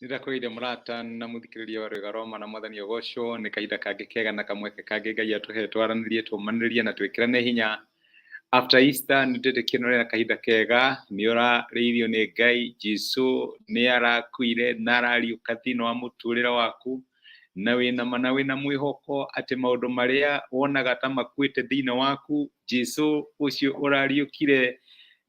Nĩndakũgeithia mũrata na mũthikĩrĩria wa Rwĩga Roma na Mwathani agocwo. Nĩ kahinda kangĩ kega na kamweke kangĩ Ngai atũhe twaranĩrie, tũmanĩrĩrie na twĩkĩrane hinya. After Easter nĩ ndĩtĩkie nĩ ũrĩ na kahinda kega, nĩ ũrarĩithio nĩ Ngai, Jesu nĩ arakuire na arariũka thĩinĩ wa mũtũrĩre waku, na wĩna ma na wĩna mwĩhoko atĩ maũndũ marĩa wonaga ta makuĩte thĩinĩ waku, Jesu ũcio ũrariũkire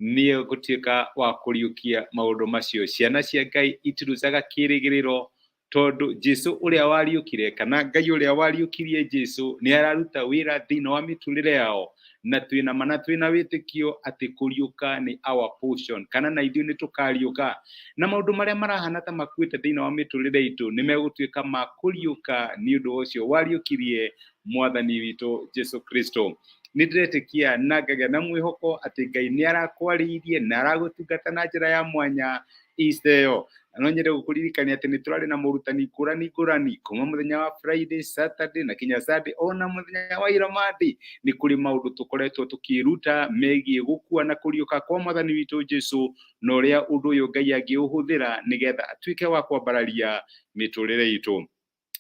nĩ egũtuĩka wa kũriũkia maũndũ macio. Ciana cia Ngai itirucaga kĩrĩgĩrĩro tondũ Jesu ũrĩa wariũkire kana Ngai ũrĩa wariũkirie Jesu nĩ araruta wĩra thĩinĩ wa mĩtũrĩre yao, na twĩna ma na twĩna wĩtĩkio atĩ kũriũka nĩ our portion, kana na ithuĩ nĩ tũkariũka, na maũndũ marĩa marahana ta makuĩte thĩinĩ wa mĩtũrĩre itũ nĩ megũtuĩka ma kũriũka nĩ ũndũ ũcio wariũkirie Mwathani witũ Jesu Kristo. Nĩ ndĩretĩkia na ngagĩa na mwĩhoko atĩ Ngai nĩ arakwarĩirie na aragũtungata na njĩra ya mwanya Easter ĩyo. Na no nyende gũkũririkania atĩ nĩ tũrarĩ na morutani ngũrani ngũrani kuma mũthenya wa Friday, Saturday na kinya Sunday, ona mũthenya wa ira Monday nĩ kũrĩ maũndũ tũkoretwo tũkĩruta megiĩ gũkua na kũriũka kwa Mwathani witũ Jesu, na ũrĩa ũndũ ũyũ Ngai angĩũhũthĩra nĩgetha atuĩke wa kwambararia mĩtũrĩre itũ.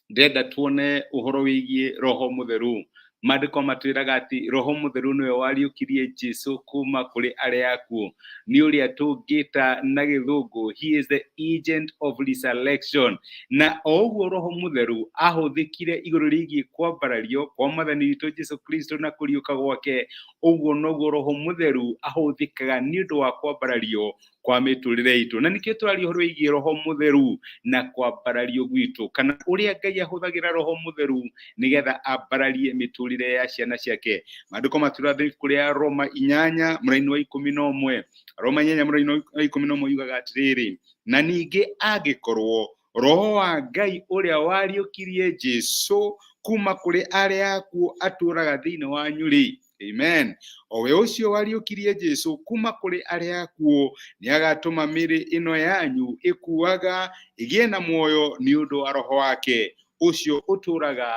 Ndĩrenda tuone ũhoro wĩgiĩ Roho Mũtheru. Maandĩko matwĩraga atĩ Roho Mũtheru nĩwe wariũkirie Jesu kuma kũrĩ arĩa akuũ. Nĩ ũrĩa tũngĩta na gĩthũngũ, he is the agent of resurrection. Na o ũguo Roho Mũtheru ahũthĩkire igũrũ rĩgiĩ kwambarario kwa Mwathani witũ Jesu Kristo na kũriũka gwake, ũguo noguo Roho Mũtheru ahũthĩkaga nĩ ũndũ wa kwambarario kwa mĩtũrĩre itũ. Na nĩkĩo tũraria ũhoro wĩgiĩ Roho Mũtheru na kwambarario gwitũ, kana ũrĩa Ngai ahũthagĩra Roho Mũtheru nĩgetha ambararie mĩtũrĩre ya ciana ciake. Maandĩko matwĩra thĩ ibuku rĩa Roma 8 mũraini wa 11. Roma 8 mũraini wa 11 yugaga atĩrĩrĩ, na ningĩ angĩkorwo Roho wa Ngai ũrĩa wariũkirie Jesu kuma kũrĩ arĩa akuũ atũũraga thĩinĩ wanyu rĩ, amen, o we ũcio wariũkirie Jesu kuma kũrĩ arĩa akuũ nĩ agatũma mĩĩrĩ ĩno yanyu ĩkuaga ĩgĩe na muoyo nĩ ũndũ wa Roho wake ũcio ũtũũraga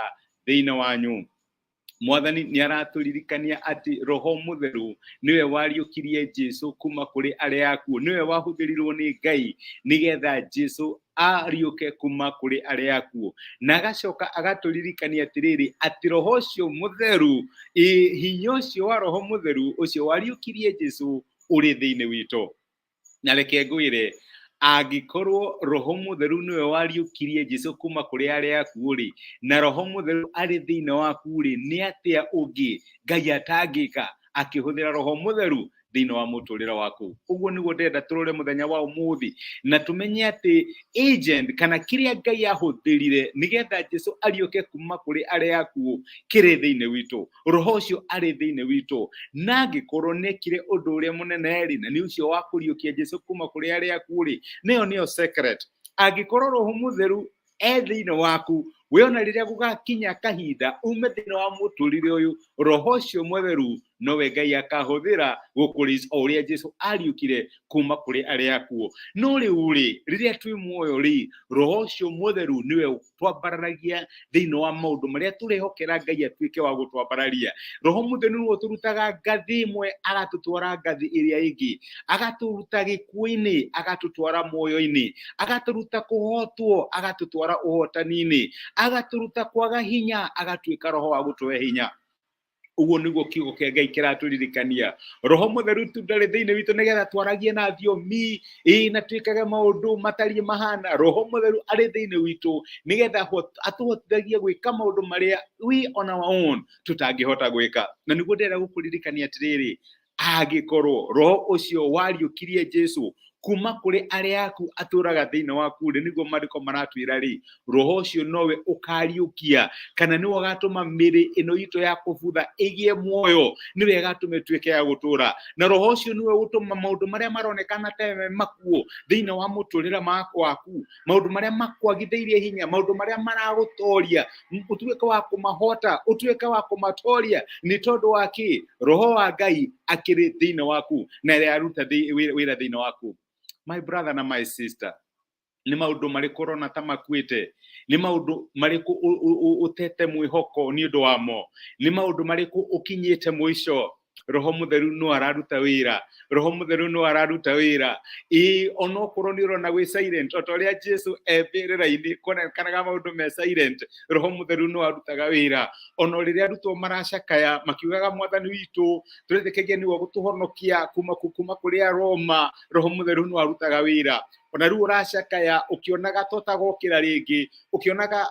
thĩinĩ wanyu. Mwathani nĩ aratũririkania atĩ Roho Mũtheru nĩwe wariũkirie Jesu kuma kũrĩ arĩa akuũ, nĩwe wahũthĩrirwo nĩ Ngai nĩgetha Jesu ariũke kuma kũrĩ arĩa akuũ. Na agacoka agatũririkania atĩrĩrĩ, atĩ Roho ũcio Mũtheru, hinya ũcio wa Roho Mũtheru ũcio wariũkirie Jesu ũrĩ thĩinĩ witũ. Na reke ngwĩre, angĩkorwo Roho Mũtheru nĩwe wariũkirie Jesu kuma kũrĩ arĩa akuũ rĩ, na Roho Mũtheru arĩ thĩinĩ waku rĩ, nĩ atĩa ũngĩ Ngai atangĩka akĩhũthĩra Roho Mũtheru thĩinĩ wa mũtũrĩre waku? Ũguo nĩguo ndĩrenda tũrore mũthenya wa ũmũthĩ, na tũmenye atĩ agent kana kĩrĩa Ngai ahũthĩrire nĩgetha Jesu ariũke kuma kũrĩ arĩa akuũ kĩrĩ thĩinĩ witũ. Roho ũcio arĩ thĩinĩ witũ, na angĩkorwo nĩekire ũndũ ũrĩa mũnene rĩ, na nĩ ũcio wa kũriũkia Jesu kuma kũrĩ arĩa akuũ rĩ, nĩyo nĩyo secret. Angĩkorwo Roho Mũtheru e thĩinĩ waku, we ona rĩrĩa gũgakinya kahinda ume thĩinĩ wa mũtũrĩre ũyũ, Roho ũcio Mũtheru nowe Ngai akahũthĩra gũkũrĩis o ũrĩa Jesu ariũkire kuma kũrĩ arĩa akuũ. No rĩu rĩ, rĩrĩa twĩ muoyo rĩ, Roho ũcio Mũtheru nĩwe twambararagia thĩinĩ wa maũndũ marĩa tũrehokera Ngai atuĩke wa gũtwambararia. Roho Mũtheru nĩwe ũtũrutaga ngathĩ ĩmwe agatũtwara ngathĩ ĩrĩa ĩngĩ, agatũruta gĩkuũ-inĩ agatũtwara muoyo-inĩ, agatũruta kũhotwo agatũtwara ũhotani-inĩ, agatũruta kwaga hinya agatuĩka roho wa gũtũhe hinya. Ũguo nĩguo kiugo kĩa Ngai kĩratũririkania. Roho Mũtheru tu ndarĩ thĩinĩ witũ nĩgetha twaragie na thiomi ĩ na twĩkage maũndũ matariĩ mahana. Roho Mũtheru arĩ thĩinĩ witũ nĩgetha atũhotithagie gwĩka maũndũ marĩa we on our own tũtangĩhota gwĩka. Na nĩguo ndĩrenda gũkũririkania atĩrĩrĩ, angĩkorwo Roho ũcio wariũkirie Jesu kuma kũrĩ arĩa aku atũraga thĩinĩ waku rĩ, nĩguo maandĩko maratwĩra rĩ, Roho ũcio nowe ũkariũkia, kana nĩwe ũgatũma mĩĩrĩ ĩno itũ ya kũbutha ĩgĩe muoyo, nĩwe ĩgatũma ĩtuĩke ya gũtũra. Na Roho ũcio nĩwe ũgũtũma maũndũ marĩa maronekana ta me makuũ thĩinĩ wa mũtũrĩre waku, maũndũ marĩa makwagithĩirie hinya, maũndũ marĩa maragũtoria, ũtuĩke wa kũmahota, ũtuĩke wa kũmatoria. Nĩ tondũ wa kĩ? Roho wa Ngai akĩrĩ thĩinĩ waku na ĩrĩa aruta wĩra thĩinĩ waku. My brother na my sister, nĩ maũndũ marĩkũ ũrona ta makuĩte? Nĩ maũndũ marĩkũ ũtete mwĩhoko nĩ ũndũ wamo? Nĩ maũndũ marĩkũ ũkinyĩte mũico? Roho Mũtheru no araruta wĩra, Roho Mũtheru no araruta wĩra. Ĩĩ, onokorwo nĩ ũrona gwĩ silent, o ta ũrĩa Jesu e mbĩrĩra-inĩ kuonekanaga maũndũ me silent, Roho Mũtheru no arutaga wĩra. Ona rĩrĩa arutwo maracakaya makiugaga Mwathani witũ tũretĩkagia nĩwe ũgũtũhonokia kuma kũrĩ Aroma, Roho Mũtheru no arutaga wĩra. Ona rĩu ũracakaya ũkĩonaga totagokĩra rĩngĩ, ũkĩonaga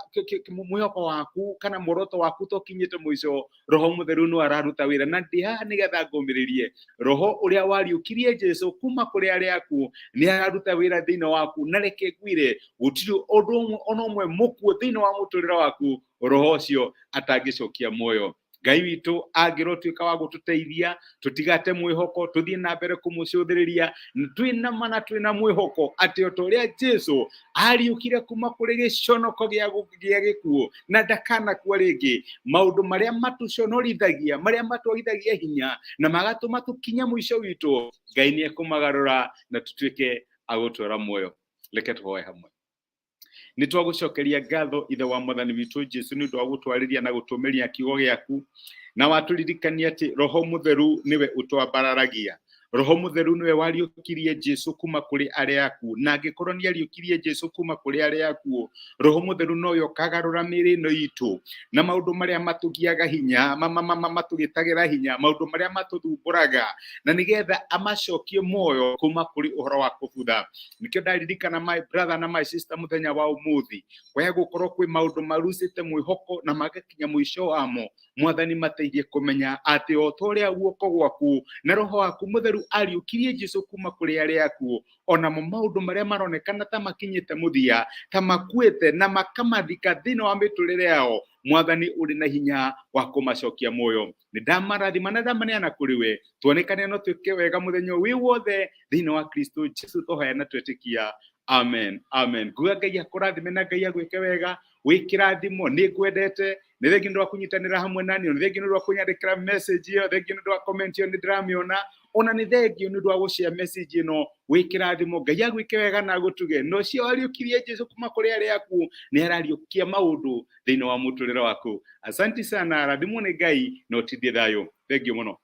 mwĩhoko waku kana muoroto waku tokinyĩte mũico, Roho Mũtheru no araruta wĩra. Na ndĩ haha nĩgetha ngũmĩrĩrie, Roho ũrĩa wariũkirie Jesu kuma kũrĩ arĩa akuũ nĩ araruta wĩra thĩinĩ waku. Na reke ngwĩre, gũtirĩ ũndũ ũmwe ona ũmwe mũkuũ thĩinĩ wa mũtũrĩre waku Roho ũcio atangĩcokia muoyo. Ngai witũ angĩrotuĩka wa gũtũteithia tũtigate mwĩhoko, tũthiĩ na mbere kũmũcũthĩrĩria twĩna mana, twĩna mwĩhoko atĩ o ta ũrĩa Jesu ariũkire kuma kũrĩ gĩconoko gĩa gĩkuũ na ndakanakua rĩngĩ, maũndũ marĩa matũconorithagia, marĩa matwagithagia hinya na magatũma tũkinye mũico witũ, Ngai nĩ ekũmagarũra na tũtuĩke a gũtũra muoyo. Reke tũhoe hamwe. Nĩ twagũcokeria ngatho Ithe wa Mwathani witũ Jesu nĩ ũndũ wa gũtwarĩria na gũtũmĩria kiugo gĩaku, na watũririkania atĩ Roho Mũtheru nĩwe ũtwambararagia. Roho Mũtheru nĩwe wariũkirie Jesu kuma kũrĩ arĩa akuũ, na angĩkorwo nĩ ariũkirie Jesu kuma kũrĩ arĩa akuũ, Roho Mũtheru nowe ũkagarũra mĩĩrĩ ĩno itũ na maũndũ marĩa matũgiaga hinya, matũgĩtagĩra hinya, maũndũ marĩa matũthumbũraga, na nĩgetha amacokie muoyo kuma kũrĩ ũhoro wa kũbutha. Nikĩo ndaririkana my brother na my sister mũthenya wa ũmũthĩ, kwaya gũkorwo kwĩ maũndũ marucĩte mwĩhoko na magakinya mũico wamo, Mwathani mateithie kũmenya atĩ o ta ũrĩa guoko gwaku na Roho waku Mũtheru ariũkirie Jesu kuma kũrĩ arĩa akuũ, onamo maũndũ marĩa maronekana ta makinyĩte mũthia, ta makuĩte na makamathika thĩinĩ wa mĩtũrĩre yao, Mwathani ũrĩ na hinya wa kũmacokia muoyo. Nĩ ndamarathima na ndamaneana kũrĩ we, tuonekane no twĩke wega mũthenya wĩ wothe thĩinĩ wa Kristo Jesu, tũhoya na twetĩkia. Amen, amen. Nguga Ngai akũrathime na Ngai agwĩke wega. Wĩ kĩrathimo, nĩ ngwendete. Nĩ thengi nĩ ũndũ wa kũnyitanĩra hamwe nani, nĩ thengi nĩ ũndũ wa kũnyandĩkĩra message ĩyo, thengi nĩ ũndũ wa comment ĩyo, nĩ ndĩramĩona. Ona nĩ thengi nĩ ũndũ wa gũshare message ĩno. Wĩ kĩrathimo, Ngai agwĩke wega na agũtuge. Na ũcio wariũkirie Jesu kuma kũrĩ arĩa akuũ nĩ arariũkia maũndũ thĩinĩ wa mũtũrĩre waku. Asante sana, rathimwo nĩ Ngai na ũtindie thayũ. Thengiũ mũno.